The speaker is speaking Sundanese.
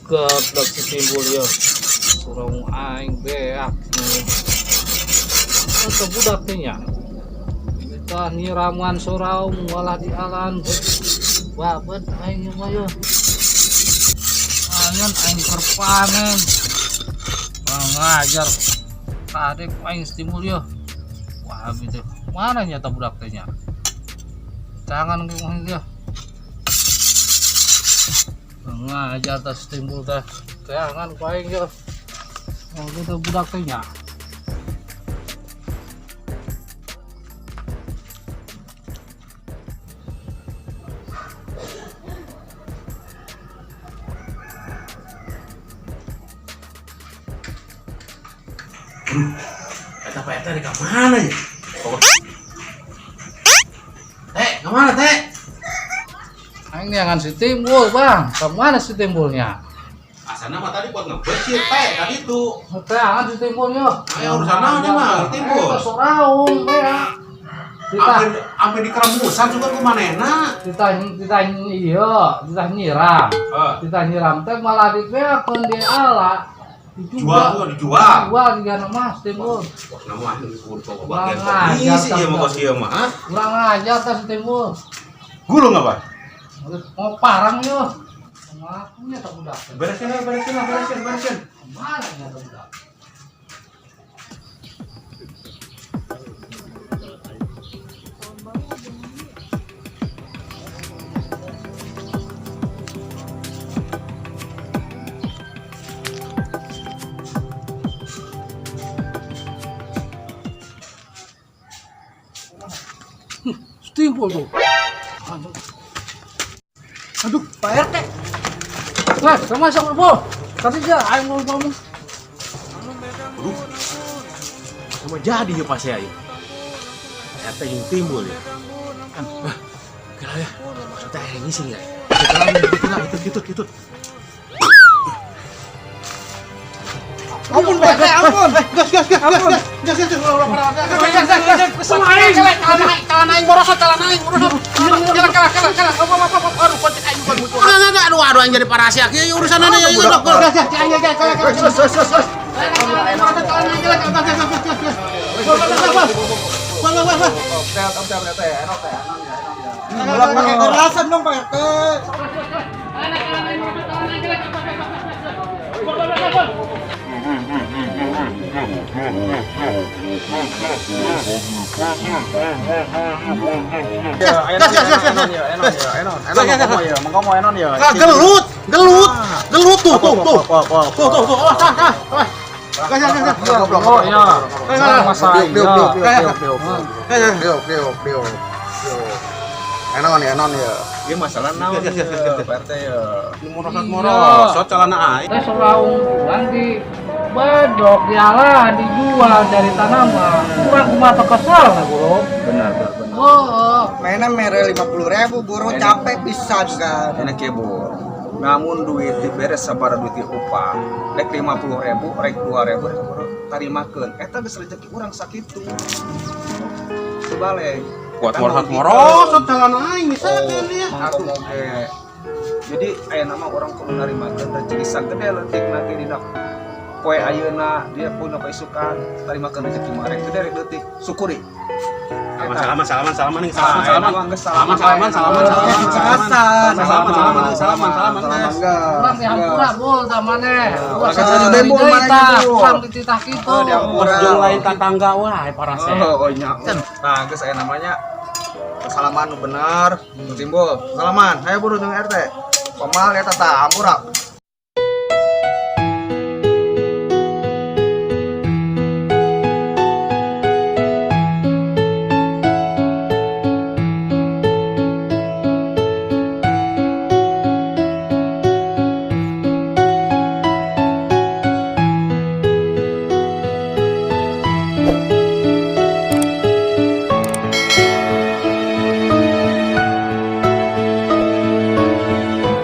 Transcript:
Goblok si Timbul ya. Surang aing beak. Atau budak teh nya. Kita nyiraman suraung walah di alan. Babet aing mah ya. Ayan aing keur panen. Ngajar. Kadek aing si Timbul ya. Wah, gitu. Mana nyata budak teh nya? Tangan ge ya. Ngajar tas Timbul teh. Tangan ku aing ya. Oh, gitu budak teh nya. Eta Pak RT di mana ya? Teh, ke mana teh? Aing neangan si Timbul, Bang. Ke mana si Timbulnya? Asana mah tadi buat ngebecir teh tadi tuh. Teangan si Timbul yo. Ayo urusan naon dia mah, Timbul. Eta soraung beak. Titah Hampir hampir di keremusan juga ku manehna. Titah titah iya, titah nyiram. Heeh. Titah nyiram teh malah dibeakeun di ala. Jual tuh dijual. Jual juga nama si Timbul. Wah, nama aing kudu Kurang bagian ajar, komisi ieu mah kos ieu mah. ah. Kurang ajar teh si Timbul. Gulung apa? Mau parang yo. Ngakunya tak budak. Beresin lah, beresin lah, beresin, beresin. Kemana nya tak budak? Timbul tuh. Aduh. Aduh, Pak RT. Wah, sama sama Bu. Tadi dia aing mau ngomong. Aduh. Sama jadi ya pas ya. Pak RT yang Timbul ya. Kan, wah, kira ya. Maksudnya aing ngising ya. Gitu lah, gitu, gitu, gitu. Ampun, Pak RT, ampun. Gas, gas, gas, gas, gas, gas, gas, gas, gas, gas, gas, Aduh, aduh, yang jadi parasiak ya urusan ya, ya, gas, gas, gas, gas, gas, gas. Pakai kerasan dong, Pak RT. Gas, gas, gas, gas. Gelut, gelut, gelut tuh, tuh, tuh, tuh, tuh, tuh, awas, ah, awas. Gas, gas, gas, gas. Oh iya. Diuk, diuk, diuk, diuk, diuk, diuk, diuk, Enon ya, enon ya. Ini masalah naon Gas, gas, gas, gas, gas. Pak RT ya. Morosot-morosot celana aing. Teh soraung nanti bedok dialah dijual dari tanaman. Kurang kumaha kesel nah, Bro. Benar, benar, benar. Oh, Mainnya mere 50.000, buru capek pisan kan. Enak ya, Bu. Namun duit diberes sabara duit upah. Rek 50.000, rek 2.000, rek tarimakeun. Eta geus rezeki urang sakitu. Sebalik. Kuat morosot-morosot celana aing misalkan ya. Aku oge. Jadi aya nama orang kudu narimakeun rezeki sagede leutik nanti dina poe ayeuna dia punya keisukan tarimakeun rezeki mah rek gede rek leutik syukuri. Salaman, salaman, salaman, nih, Ah, salaman, salaman, salaman, salaman, salaman, salaman, Salaman, salaman, salaman, salaman, salaman, Salaman, kurang dihampura bul tamane. Urang kasih demo mana gitu. Kurang dititah kitu. Oh, dihampura. Jeung lain tetangga wae parasea. Oh, oh nya. Nah, geus aya namanya Salaman nu bener. Nu timbul. Salaman, hayo buru jeung RT. Pamal eta tah hampura.